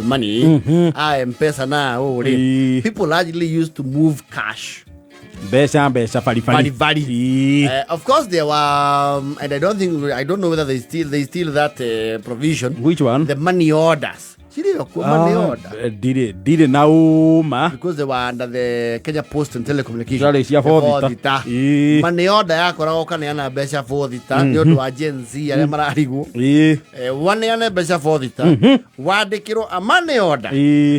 Money a Mpesa na ũũ rĩ, people largely used to move cash. Mbeca mbeca baribari. Baribari. Of course there were and I don't know whether they still that provision. Which one? The money orders cirĩ kuo, money order. Ndirĩ na ũma. Because they were under the Kenya Post and Telecommunication. Ciarĩ cia Bothita. Bothita. Money order yakoragwo ũkaneana mbeca Bothita nĩ ũndũ wa Gen Z arĩa mararigwo. Waneane mbeca Bothita, wandĩkĩrwo a money order.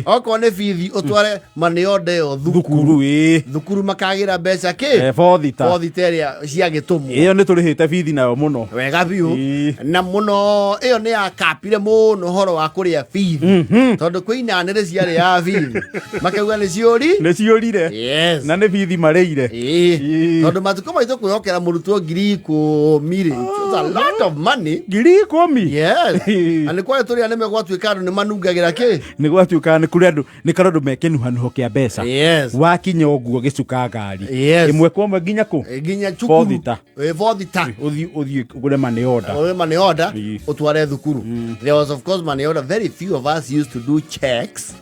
Okorwo nĩ bithi, ũtware money order ĩyo thukuru. Thukuru ĩĩ. Thukuru makagĩra mbeca kĩ? Bothita. Bothita ĩrĩa ciagĩtũmwo. Ĩyo nĩ tũrĩhĩte bithi nayo mũno. Wega biũ. Na mũno ĩyo nĩ yakapire mũno ũhoro wa kũrĩa bithi, tondũ kwĩ inanĩrĩ ciarĩ ya bithi makauga nĩ ciũri. Nĩ ciũrire. Na nĩ bithi marĩire. Tondũ matukũ maitũ kwĩhokera mũrutwo 10,000 rĩ, it was a lot of money. 10,000. Yes, na nĩ kwarĩ tũrĩa nĩme gwatuĩka andũ nĩ manungagĩra kĩ. Nĩ gwatuĩka nĩ kũrĩ andũ nĩ karĩ andũ me kĩnuhanuho kĩa mbeca. Wakinya ũguo gĩcuka ngari ĩmwe kwa ĩmwe nginya kũ? Nginya cukuru. Bothita. Bothita. Ũthiĩ ũgũre money order. Ũgũre money order ũtware thukuru. There was of course money order. Very few of us used to do checks.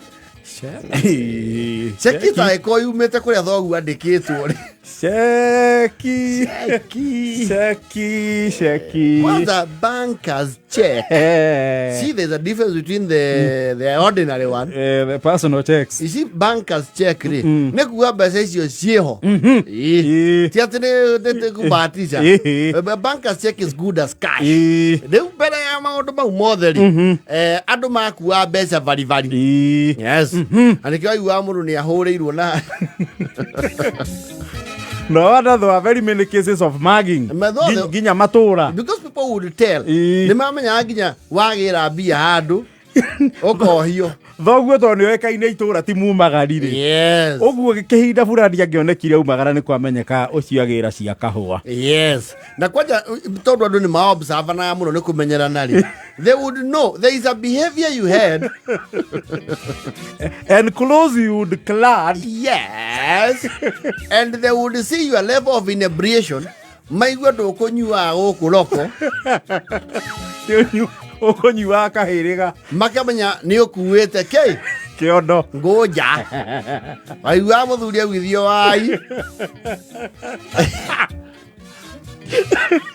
Cheki ta ĩkorwo yumĩte kũrĩa thoguo andĩkĩtwo rĩ. Cheki. Cheki. Cheki cheki. Kwanza bankers check. See, there's a difference between the ordinary one. The personal checks. You see, bankers check rĩ, nĩ kuga mbeca icio ciĩho. Ti atĩ nĩ kũbahatisha. Bankers check is good as cash. Rĩu mbere ya maũndũ mau mothe rĩ, andũ makuaga mbeca baribari. Yes, na nĩkĩo waiguaga mũndũ nĩ ahũrĩirwo na No wonder there were very many cases of mugging. Nginya matũra. Because people would tell. Nĩ mamenyaga nginya wagĩra mbia handũ ũkohio. Thoguo tondũ nĩ oĩkaine itũra ti mumagari rĩ. Ũguo kĩhinda burani angĩonekire umagara nĩ kwamenyeka ũcio agĩra cia kahũa. Yes, na kwanja tondũ andũ nĩ maobservanaga mũno nĩ kũmenyerana rĩ, they would know there is a behavior you had. And clothes you would clad. Yes, and they would see your level of inebriation, maigua ndũkũnyuaga gũkũ roko. Ũkũnyuaga kahĩrĩga. Makamenya nĩ ũkuĩte kĩ. Kĩondo. Ngũnja waiguaga mũthuri augithio wai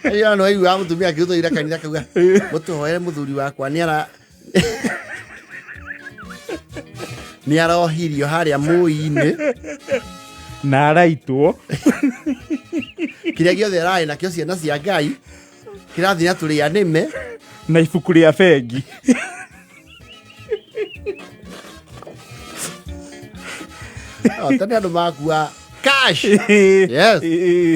ĩyo nĩ waiguaga mũtumia akĩrutwo kanitha akauga mũtũhoere mũthuri wakwa nĩ arohirio harĩa mũi-inĩ. Na araitwo. Kĩrĩa gĩothe ararĩ nakĩo, ciana cia Ngai, kĩrathiĩ na tũrĩa nĩme. Na ibuku rĩa bengi. Oh, tene andũ makua cash. Yes,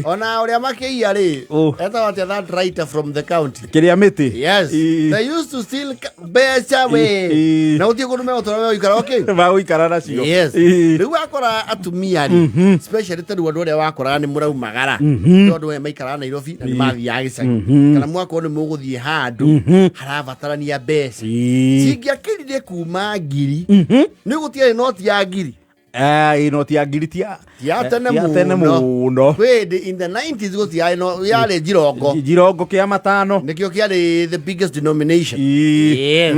ona ũrĩa makĩiya rĩ, etagwo atĩa, that writer from the county? Kĩrĩa mĩtĩ. Yes. They used to steal mbeca we. Na gũtirĩ kũndũ megũtwara megũikara okay. Magũikara nacio. Yes. Rĩu wakora atumia rĩ, especially ta rĩu andũ arĩa wakoraga nĩ mũraumagara, tondũ aya maikaraga Nairobi na nĩ mathiaga gĩcagi, kana mwakorwo nĩ mũgũthiĩ handũ harabatarania mbeca cingĩakĩrire kuma 1,000, nĩ gũtiarĩ noti ya 1,000. Ĩ noti ya 1,000 tia Ya tene. Tia tene mũno. Mũno. Kwĩ hĩndĩ in the 90s gũtiarĩ no yarĩ njirongo. Njirongo kĩa 5. Nĩkĩo kĩarĩ the biggest denomination. Yes.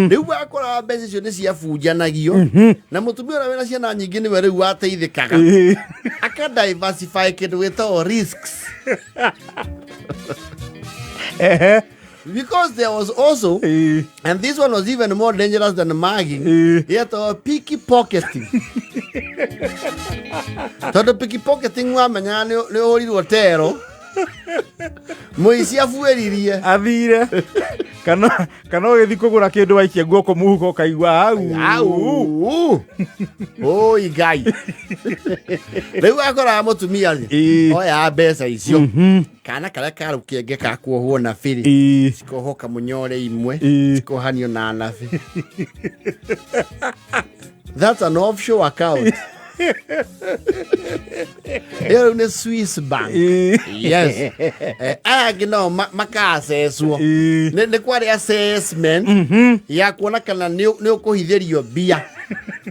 Rĩu wakora mbeca icio nĩ ciabunjanagio na mũtumia ũrĩa wĩna ciana nyingĩ nĩwe rĩu wateithĩkaga, aka diversify kĩndũ gĩtagwo risks. Because there was also, and this one was even more dangerous than mugging, yetagwo pickpocketing, tondũ pickpocketing wamenyaga nĩ ũhũrirwo tero, mũici abuĩririe. Athire kana ũgĩthiĩ kũgũra kĩndũ waikia guoko mũhuko ũkaigua au. Au oi Ngai, rĩu akoraga mũtumia rĩ, oya mbeca icio, kana karĩa karũkenge ka kuohwo na bĩrĩ, cikohwo kamũnyore imwe, cikohanio na nabi. That's an offshore account. Ĩyo rĩu nĩ Swiss Bank. Yes. Aya angĩ nao makaacecwo. Nĩ kwarĩ assessment ya kuona kana nĩ ũkũhithĩrio mbia.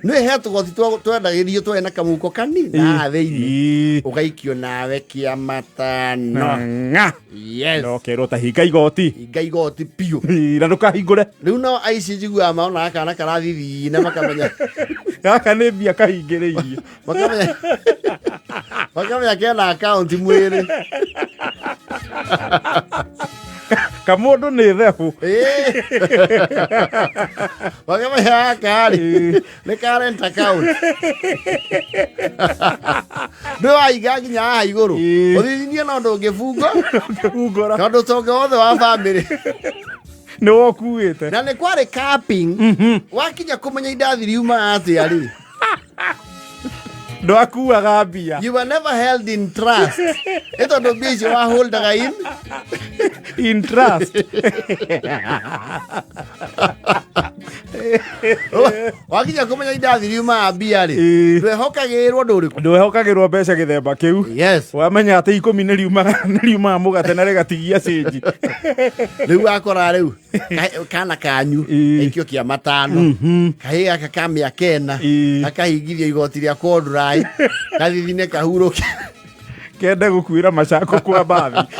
Nĩ he tũgoti twendagĩrio twarĩ na kamũhuko kanini haha thĩinĩ. Ũgaikio nawe kĩa matano. Ng'a. Yes. No kerwo ta hinga igoti. Hinga igoti biũ. Na ndũkahingũre. Rĩu no aici njiguaga maonaga kana karathithina makamenya. Gaka nĩ mbia kahingĩrĩirie. Makamenya kena akaunti mwĩrĩ. Kamũndũ nĩ thebũ. Makamenya gaka rĩ nĩ current account. Ndũ waiga nginya haha igũrũ. Ũthithinie no ndũngĩbungwo. Ndũngĩbungũra. Tondũ ũtonga wothe wa bamĩrĩ. Nĩ wokuĩte. Na nĩ kwarĩ capping. Wakinya kũmenya indathi riumaga atĩa rĩ. Ndwakuaga mbia. You were never held in trust. Nĩ tondũ mbia icio waholdaga in In trust. Wakinya kũmenya indathi riumaga mbia rĩ. Ndwehokagĩrwo ũndũ ũrĩkũ? Ndwehokagĩrwo mbeca gĩthemba kĩu. Yes. Wamenya atĩ ikũmi nĩ riumaga mũgate na rĩgatigia cĩnji. Rĩu wakora rĩu kana kanyu gĩkio kĩa matano kahĩ gaka ka mĩaka ĩna gakahingithio igoti rĩa kondrai gathithine kahurũke kende gũkuĩra macako kwa mbathi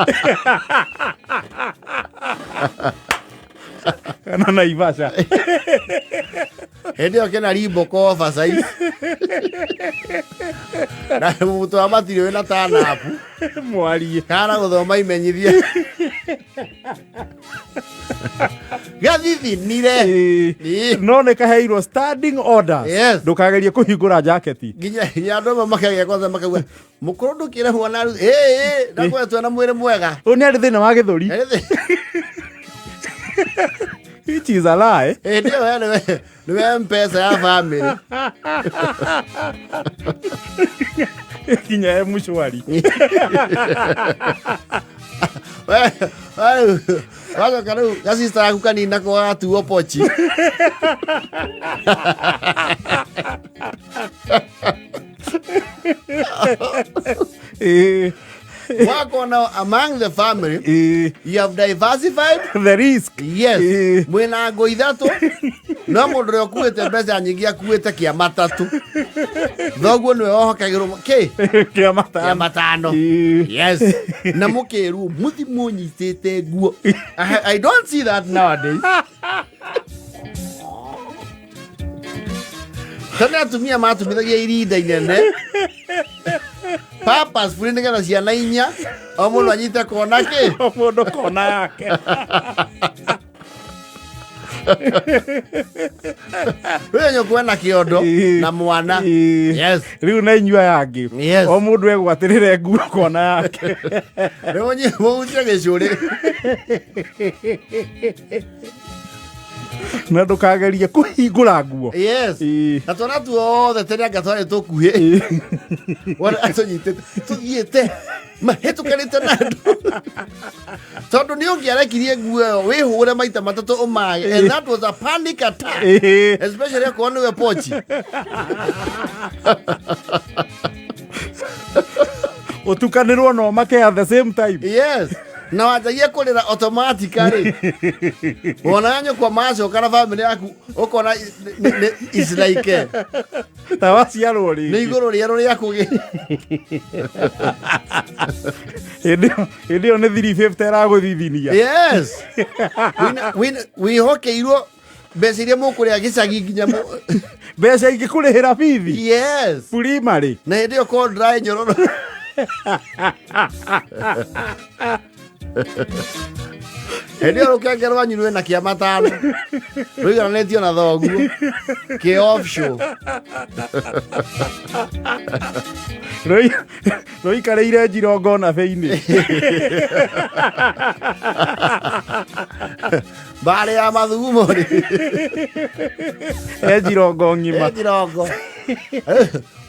kana Naivasha. Hĩndĩ ĩyo kena Reebok oversize na mũtwe wa matirĩ wĩna tanabu mwarie kana gũthoma imenyithia gathithinire. No nĩ kaheirwo standing orders. Yes. Ndũkagerie kũhingũra jaketi. Nginya andũ amwe makagĩa kwanza makauga mũkũrũ ndũkĩre mwana rĩu ĩĩ ndakoretwo na mwĩrĩ mwega. Ũyũ nĩ arĩ thĩna wa gĩthũri. Which is a lie. Hĩndĩ ĩyo we nĩwe mpesa ya family. Nginya M-Shwari. Wacoka rĩu gacista gaku kanini nako gagatuo pochi. Wakona among the family you have diversified the risk. Yes. Mwĩna ngũ ithatũ no mũndũ ũrĩa ũkuĩte mbeca nyingĩ akuĩte kĩa matatũ thoguo nĩwe wohokagĩrwo kĩ kĩa matano. Kĩa matano. Yes. Na mũkĩrwo mũthi mũnyitĩte nguo. I don't see that nowadays. Tene atumia matumithagia irinda inene purposefully nĩgetha ciana inya o mũndũ anyite kona kĩ o mũndũ kona yake. Rĩu nyũkwa na kĩondo na mwana. Yes. Rĩu na inyua yangĩ. Yes. O mũndũ egwatĩrĩre nguo kona yake. Rĩu mũhutie gĩcũrĩ. Na ndũkagerie kũhingũra nguo. Yes. Na twana tuothe tene anga twarĩ tũkuhĩ. Wona atũnyitĩte tũthiĩte mahĩtũkanĩte na andũ. Tondũ nĩ ũngĩarekirie nguo ĩyo wĩhũre maita matatũ ũmage. And that was a panic attack. Especially akorwo nĩwe pochi. Ũtukanĩrwo na ũmake at the same time. Yes. Na wanjagia kũrĩra automatically. Wona nyũkwa macoka na family yaku ũkona is like ta waciarwo rĩngĩ. Nĩ igũrũ rĩerũ rĩa kũgĩ. Hĩndĩ ĩyo nĩ 350 ĩragũthithinia. Yes. Wĩhokeirwo mbeca iria mũkũrĩa gĩcagi nginya mbeca ingĩkũrĩhĩra bithi. Yes. Primary. Na hĩndĩ ĩyo kondra nyororo. Hĩndĩ ĩyo rũkenge rwanyu rwĩna kĩa matano rũigananĩtio na thoguo kĩ offshore. Rũikarĩire njirongo na beinĩ. Mbarĩ ya mathugumo rĩ. E njirongo ng'ima. E njirongo.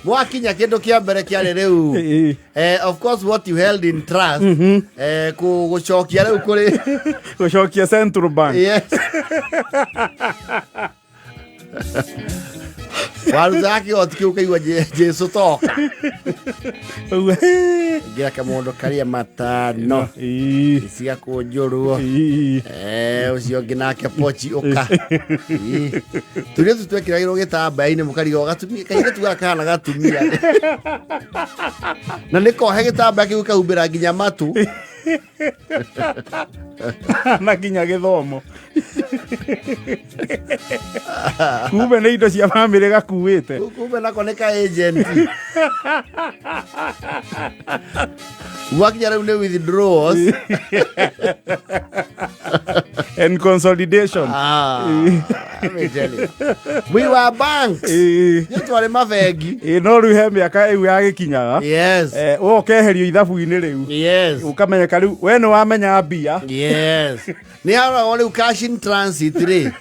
Mwakinya kĩndũ kĩa mbere kĩarĩ rĩu. Of course what you held in trust. Gũcokia rĩu kũrĩ gũcokia Central Bank. Yes. Warutaga kĩgoti kĩu ũkaigua Jesu toka. Ũguo, hĩ. Ingĩra kamũndũ karĩa matano. Ĩĩ. Cigakũnjũrwo. Ĩĩ. Eh, ũcio ũngĩ nake pochi ũka. Ĩĩ. Tũirĩtu twekĩragĩrwo gĩtambaya-inĩ mũkarigwo gatumia kairĩtu gaka kahana gatumia. Na nĩ kohe gĩtambaya kĩu gĩkahumbĩra nginya matũ. Na nginya gĩthomo. Kumbe nĩ indo cia bamĩrĩ gakuĩte. Kumbe nako nĩ ka agent. Wakinya rĩu nĩ withdrawals. And consolidation. Ah, let me tell you. We were banks. Ĩĩ. Nĩ twarĩ mabengi. Ĩĩ, no rĩu he mĩaka ĩu yagĩkinyaga. Yes. We ũkeherio ithabu-inĩ rĩu. Yes. Ũkamenyeka rĩu we nĩ wamenya mbia. Yes. Nĩ haragwo rĩu cash in transit rĩ.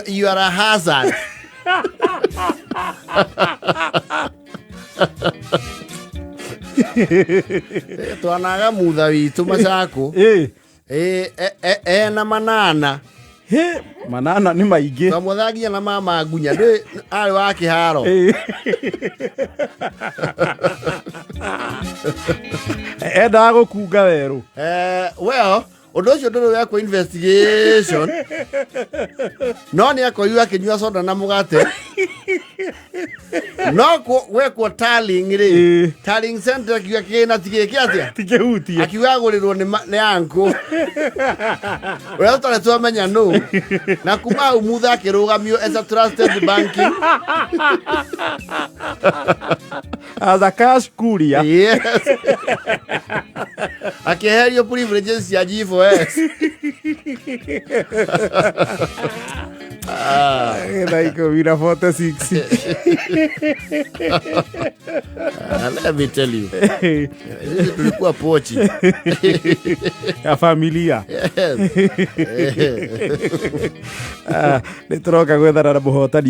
You are a hazard. Twanaga mutha witũ macakũ. Ĩĩ. Ena manana. Hĩ, manana nĩ maingĩ. Twamũthangia na mama ngunya ndĩ arĩ wa kĩharo. Ĩĩ. Endaga gũkunga werũ. Well, ũndũ ũcio ndũrĩ wekwo investigation no nĩ akorirwo akĩnyua soda na mũgate no gwekwo tallying rĩ Ĩĩ. tallying center akiuga kĩgĩna ti gĩkĩ atĩa Tikĩhutie. akiuga agũrĩrwo nĩ anko ũrĩa tũtarĩ twamenya nũ na kuma hau mutha akĩrũgamio as a trusted banking As a cash courier. Yes. Akĩeherio privileges cia G4S. Thaa 10:46. Ah, let me tell you. Sisi tulikuwa pochi. Ya familia. Yes. Nĩ tũroka gwethana na mũhotani.